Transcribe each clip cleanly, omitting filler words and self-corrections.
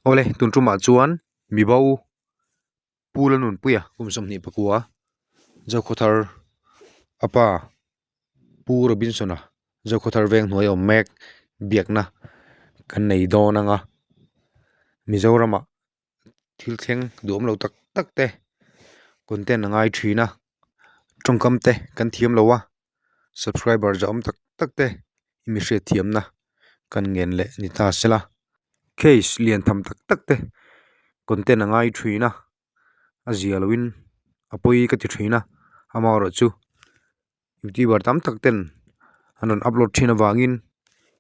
Awle, tun tumah chuan mibo Pu Lalnunpuia kum 29 Zokhawthar a pa Pu Robinson-a Zokhawthar veng hnuai awm mek biakna kan nei dawn ang a, Mizoramah thil thleng duhawm lo tak tak te content a ngai thin a, tawngkam te kan thiam lo a, subscriber zahawm tak tak te i mi hriatthiamna kan ngen leh ni ta sela, case lian tham tak tak te content a ngai thin a, a zia loin a pawi ka ti thin a, amaherawhchu youtuber tam tak ten an rawn upload thin avangin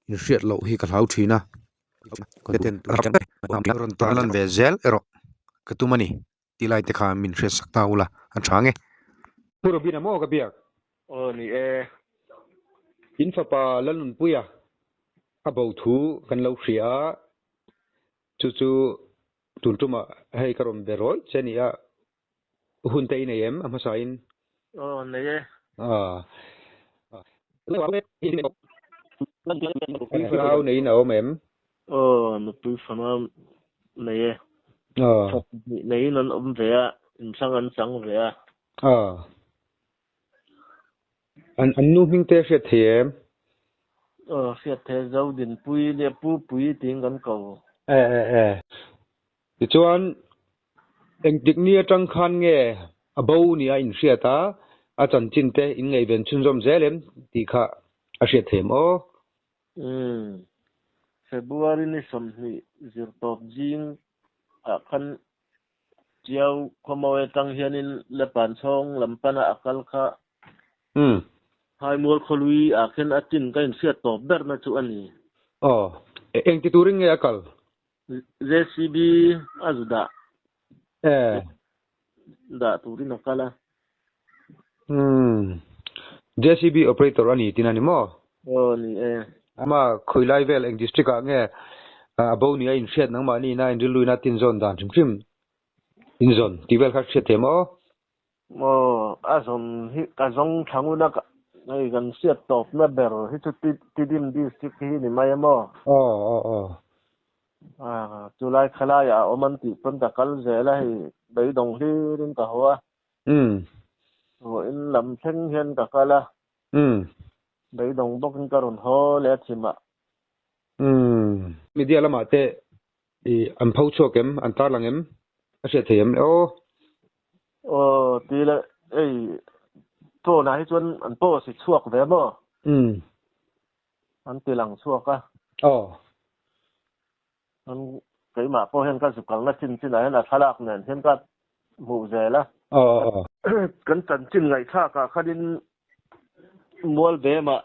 inhriat loh hi ka hlau thin a, content rawn tarlan ve zel erawh ka tum a ni. Ti lai te kha min hriat sak ta ula a tha nge. Pu Robina maw ka biak? Aw ni e. In fapa Lalnunpuia a bo thu kan lo hria a, chu chu tun tumah hei ka rawn be rawih che a ni a, hun te i nei em a hmasa in? Aw nei e. Aw. Nupui fanau neiin a awm em? Aw, nupui fanau nei e. Thawk hnih neiin an awm ve a, inthlang an chang ve a. Aw. An an nu hming te hriat thei em? Aw, hriat thei e. Zodinpui leh Pupui tiin kan ko. E e e. Tichuan, engtik ni atang khan nge a bo nia inhriat a, a chanchin te in ngaihven chhunzawm zel em tih kha a hriat thei em aw? Umm. February ni 20 zirtawp zing ah khan Tiau khawmawi atang hianin Lepanchhawng lam pana a kal kha Haimual khawlui ah khin a tin ka inhriat tawp berna chu a ni. Aw. Engti turin nge a kal? JCB a zu dah. E. Dah turin a kal a. Umm. JCB operator a ni tin a ni maw? Aw ni e. Ama khawilai vel eng district ah nge a bo ni a inhriat nangmahni ina inrilluina tin zawn dan hrim hrim inzawn tih vel kha hriat thei maw? Aw, a zawn hi ka zawng thla ngun a, hei kan hriat tawpna ber hi chu Tidim district hi ni mai a maw? Aw, aw, aw. Ah, chulai khalaiah a awm an tih pawn ka kal zel a, hei beidawng hlirin ka haw a. Umm. Vawiin lam thleng hian ka kal a. Umm. Beidawng bawkin ka rawn haw leh a thimah. Umm. Media lamah te i an pho chhuak em? An tarlang em? A hriat thei em le aw? Aw, ti le, hei phone ah hi chuan an post i chhuak ve maw? Umm. An ti lang chhuak a. Aw. An keimah pawh hian ka zu kalna chin chinah hian a thlalak nen hian ka hmuh zel a. Aw aw aw. Kan chanchin ngaihthlak ah khanin Mualbem ah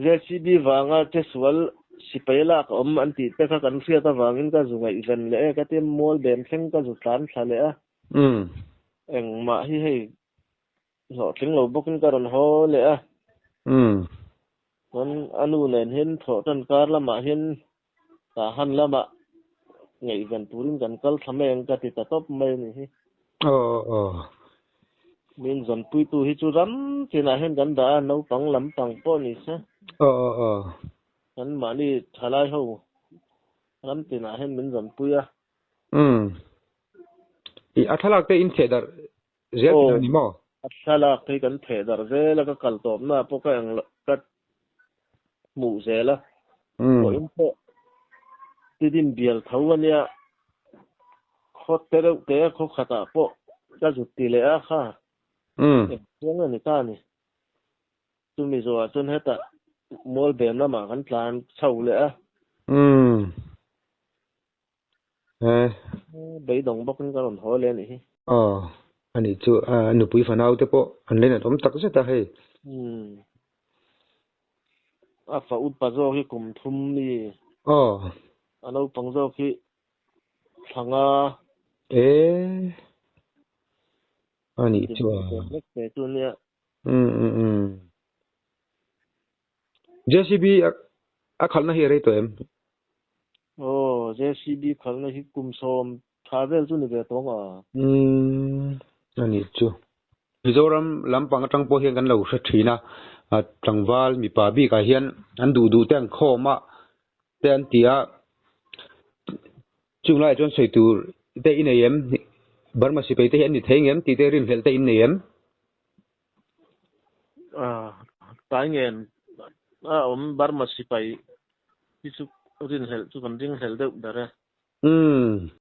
JCB vanga chesual sipai lak a awm an tih te kha kan hriat avangin ka zu ngaihven leh e ka tia Mualbem thleng ka zu tlan thla leh a. Umm. Engmah hi hei Hlawhtling lo bawkin ka rawn haw leh a. Umm. Chuan a nu nen hian thawh tan kar lamah hian Tahan lamah ngaihven turin kan kal thla mai ang ka ti ta tawp mai a nih hi. Aw aw aw. Min zawnpuitu hi chu ram chinah hian kan dah a, naupang lampang pawh ni se. Aw aw aw. Kan mahni thalai ho ram tinah hian min zawnpui a. Umm. I a thlalak te in theh darh zel tih a ni maw? A thlalak te hi kan theh darh zel a, ka kal tawpna ah pawh ka eng ka hmuh zel a. Pawhin pawh tidin bial tho a nia, khaw te reuh te a khaw khatah pawh ka zut ti leh a kha. Eng chiang a ni ta a ni. Chumi zawhah chuan hetah Mualbem lamah kan tlan chho leh a. Eh. Beidawng bawkin ka rawn haw leh a nih hi. Aw, a nih chu a nupui fanau te pawh an len an awm tak zet a hei. Umm. A fa upa zawk hi kum thum mi. Aw. A naupang zawk hi thla nga. Eh. A nih chu a. Lek ve chu nia. Umm umm umm. JCB a khalhna hi a rei tawh em? Aw, JCB khalhna hi kum 10 vel chu ni ve tawh ang a. Umm, a nih chu. Mizoram lampang atang pawh hian kan lo hre thin a, tlangval mipa bikah hian an duh duh te an khawm a te an ti a. Chung laiah chuan sawi tur te i nei em? Burma sipai te hi an ni thei ngem tih te rinhlelh te in nei em? Tlai ngen a awm Burma sipai hi chu rinhlelh chu kan ringhlelh deuh ber e. Umm.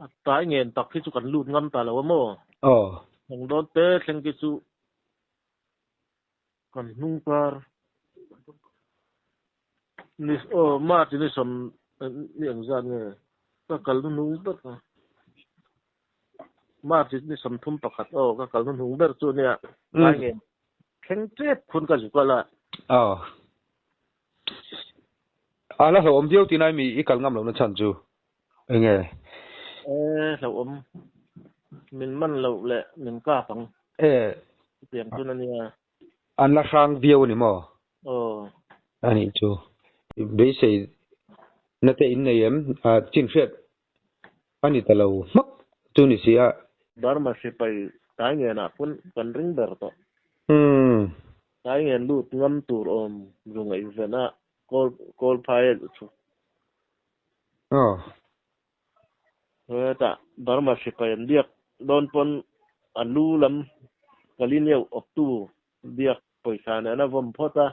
A tlai ngen tak hi chu kan lut ngam ta lo a maw? Aw. Thawng dawn te thleng te chu kan hnung kar ni aw March ni sawm ni ang zat nge ka kal hnuhnung ber a March ni 31 aw ka kal hnuhnung ber chu nia tlai ngen thleng tep khun ka zu kal a. Aw. A la hlauhawm viau tih mi i kal ngam lohna chhan chu enge? E hlauhawm min man loh leh min kap ang. E. Chutiang chun a nia. An la hrang viau a ni maw? Aw. A nih chu. Beisei na te in nei em? A chin hriat a ni ta lo hmak chu ni si a. Burma sipai tlai ngenah pawn kan ring ber tawh. Umm. Tlai ngen lut ngam tur awm zu ngaihven a kawl kawl phai a chu. Aw. Hetah Burma sipai an biak dawn pawn a lu lam Kaliniau awptu biak pawisa nen a vawm phawt a.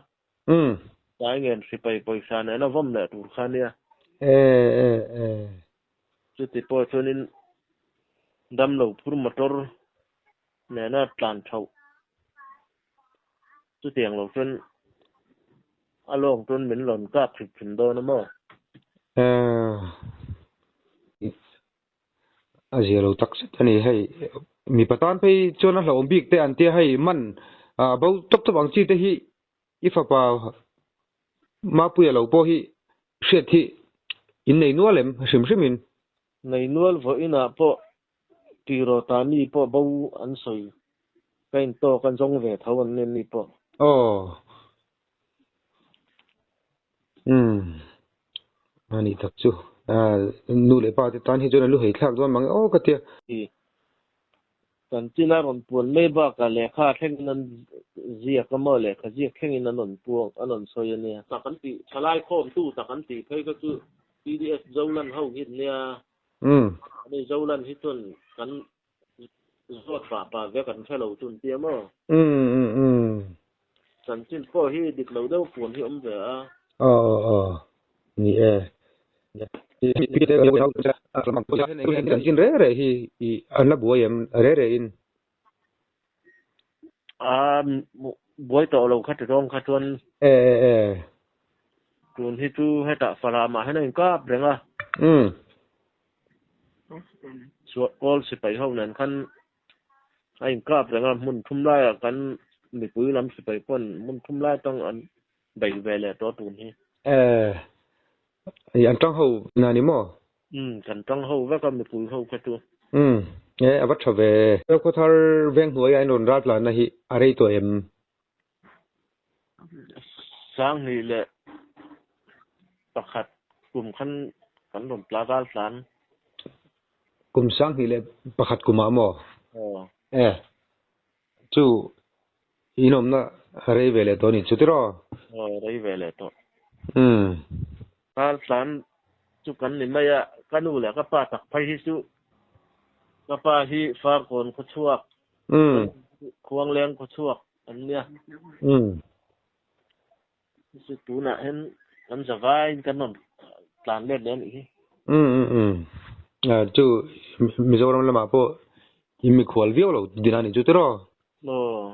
Umm. Tlai ngen sipai pawisa nen a vawm leh tur kha nia. E e e. Chuti pawh chuanin damlo phur motor nena tlan chhoh chutiang lo chuan a lawng chuan min rawn kap hrim hrim dawn a maw? A zia lo tak zet a ni hei. Mipa tan phei chuan a hlauhawm bik te an tia hei man bo tawp tawp ang chi te hi i fapa Mapuia lo pawh hi hriat hi in nei nual em hrim hrim in? Nei nual vawiinah pawh Tirota mi pawh bo an sawi ka in tawk an zawng ve tho an ni pawh. Aw. Umm. A nih tak chu. Nu leh pa te tan hi chuan a lu hei thlak dawn mang e aw ka tia. I chanchin a rawn puan mai bakah lehkha thlengin an ziak a maw lehkha ziak thlengin an rawn puang an rawn sawi a nia. Tak an tih thalai khawmtu tak an tih phei kha chu pdf Zolan ho hi an nia. Umm. Ani Zolan hi chuan kan zawt pah pah vek an hre lo chu an tia maw? Umm umm umm. Chanchin pawh hi dik lo deuh puan hi awm ve a. Aw aw aw. Ni e. Chanchin reh reh hi i an la buai em reh reh in. A buai tawh lo kha ti zawng kha chuan. E e e. Tun hi chu hetah Falam ah hian a inkap reng a. Umm. Chhuah kawl sipai ho nen khan a inkap reng a, hmun thum laiah kan mipui lam sipai pawn hmun thum lai atang an bei ve leh tawh tun hi. E. An tang ho na ni maw? Umm, kan tang ho vek a mipui ho kha chu. Umm, e a va tha ve. Khawthar veng hnuaiah in rawn ral tlanna hi a rei tawh em? 2001 kum khan kan rawn tla ral tlan. Kum 2001 kumah maw? Aw. E, chu in awmna rei ve leh tawh a ni chu tiraw? Aw, rei ve leh tawh. Umm. Ral tlan chu kan ni mai a, ka nu leh ka pa tak phei hi chu ka pa hi Farkawn khawchhuak Umm. Khuangleng khawchhuak an nia. Umm. Chu tunah hian kan zavaiin kan rawn tlan let leh a nih hi. Umm umm umm. Chu Mizoram lamah pawh in mikhual viau lo din a nih chu tiraw? Aw.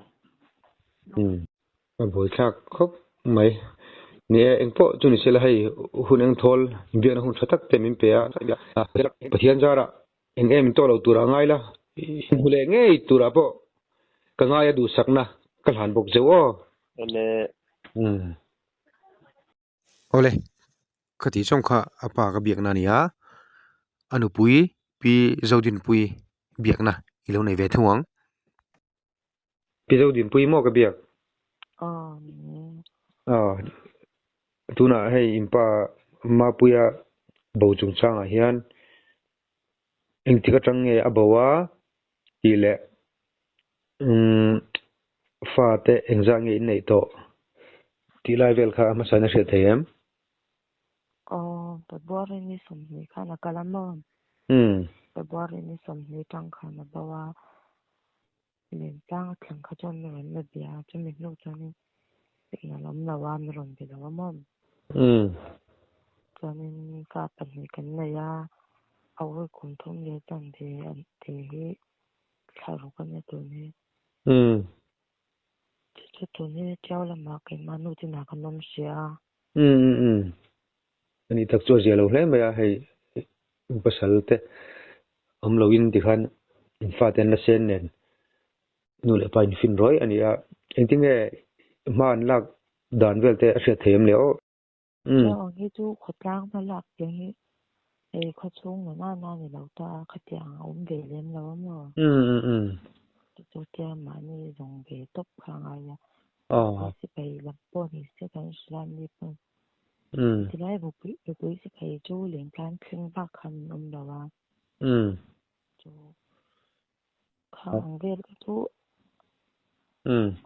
Umm. A buaithlak khawp mai. Ni e, engpawh chu ni sela hei hun engthawl biakna hun tha tak te min pe a. Pathian zarah Eng em tawh lo turah ngai la, hmu leh ngei turah pawh ka ngai a duhsakna ka hlan bawk zeuh aw. Awle. Umm. Awle, ka tih chawng kha a pa ka biakna a ni a, a nupui Pi Zodinpuii biakna i lo nei ve thung ang. Pi Zodinpuii maw ka biak? Aw ni. Aw, tunah hei inpa Mapuia bo chungchangah hian engtik atang nge a bo a tih leh umm fate engzah nge in neih tawh tih lai vel kha a hmasa in a hriat thei em? Aw. February ni 20 khan a kal a maw? February ni 20 tang khan a bo a, Lentlang a thleng kha chuan mi rawn la bia a, chumi hnu chuanin signal awm lo a, mi rawn be lo a maw? Chuanin fa pahnih kan nei a, a ui kum thum leh chuan ve te hi thla ruk a nia tun hi. Chu chu tun hi Tiau lamah keimah nu chinah kan awm hria a. Ani tak chu a zia lo hle mai a, hei pasal te awm loin tikhan in fate an la sen nen nu leh pa in fin rawih a ni a, engtinge hma an lak dan vel te a hriat thei em le aw. Tiang ang hi chu khawtlang hma lak tiang hi hei khawchhung na nana a ni lo ta a, khatiang a awm ve lem lo a maw? Chu tia mahni zawng ve tawp kha a ngai a, sipai lam pawh ni se kan hrilh a ni pawn Tilai mipui sipai chu lentlan thleng vak khan an awm lo a. Chu kha ang vel kha chu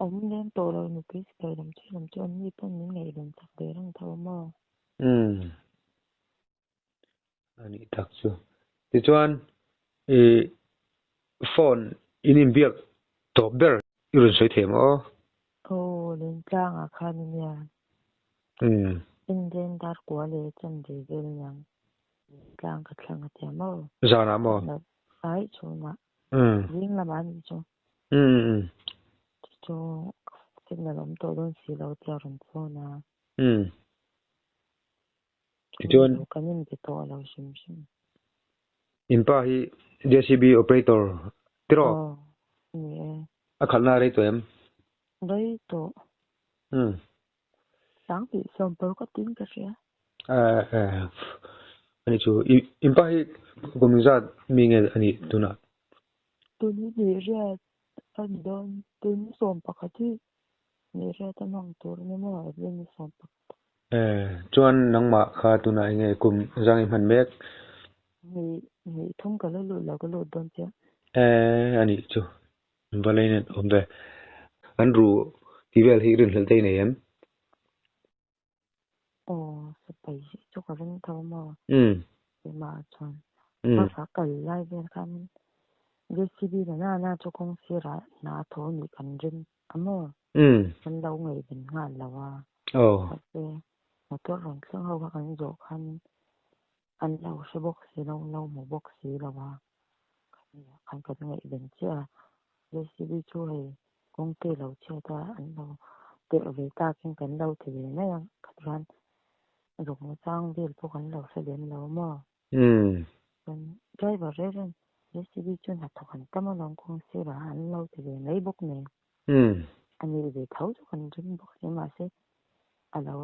awm lem tawh lo mipui sipai lam chu lam chu an ni pawn min ngaihven chak ve reng tho maw? A nih tak chu. Tichuan i phone in inbiak tawp ber i rawn sawi thei maw aw? Aw, Lentlangah khan a nia. Indian dar kua leh chan ve vel niang Lentlang ka thlang a tia maw? Zanah maw? Ai chhunah. Zing lamah a nih chu. Chu signal awm tawh dawn si lo tia rawn phone a. Tichuan Kan inbe tawh lo hrim hrim. In pa hi JCB operator tiraw? Aw, ni e. A khalhna a rei tawh em? Rei tawh. Sang tih sawm pawr ka tin ka hria. Ani chu in pa hi kum zat mi nge a nih tunah? Tun hi ni riat a ni dawn. Tun 11 hi ni riat a hmang tur a ni maw? April ni 11. Chuan nangmah kha tunah enge kum zang i hman mek? Ni thum ka la lut lo, ka lut dawn chiah. A nih chu, va lei nen awm ve. An ru tih vel hi rinhlelh te i nei em? Aw, sipai hi chu ka ring tho maw? Keimah chuan bus a kal lai vel khan JCB na nana chu kawng sirah hna a thaw nih kan ring a maw? Kan lo ngaihven nghal lo a. Mahse, motor rawn thleng ho kha kan zawh khan an lo hre bawk si lo, an lo hmu bawk si lo a. Khan kan ngaihven chiah a, JCB chu hei kawng te lo chhiat a, an lo telh ve takin kan lo ti ve mai a, khat hian zawkna chang vel pawh kan lo hre lem lo maw? Chuan driver reng reng JCB chu hnathawk an tam alawm kawng sirah an lo ti ve mai bawk nen. A nih ve tho chu kan ring bawk si mahse a lo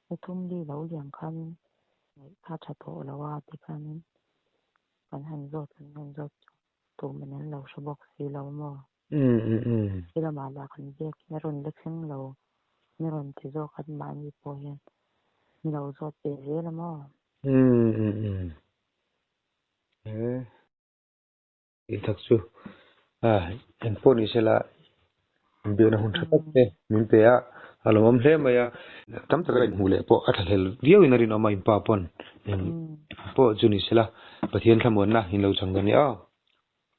pathum li lo liam khan ngaih kha tha tawh lo a tikhanin kan han zawt kan han zawt chu tuman an lo hre bawk si lo maw? He lamah lah kan biak in a rawn la thleng lo ni rawn ti zawk an mahni pawh hian ni lo zawt ve zel a maw? Tih tak chu eng pawh ni sela inbiakna hun tha tak te min pe a, a lawmawm hle mai a. Tam taka inhmuh leh pawh a thlahlel viau in a rinawm a, in pa pawn eng pawh chu ni sela Pathian thlamuanna in lo chang dawn nia aw.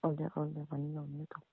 Awle awle kan lawm lutuk.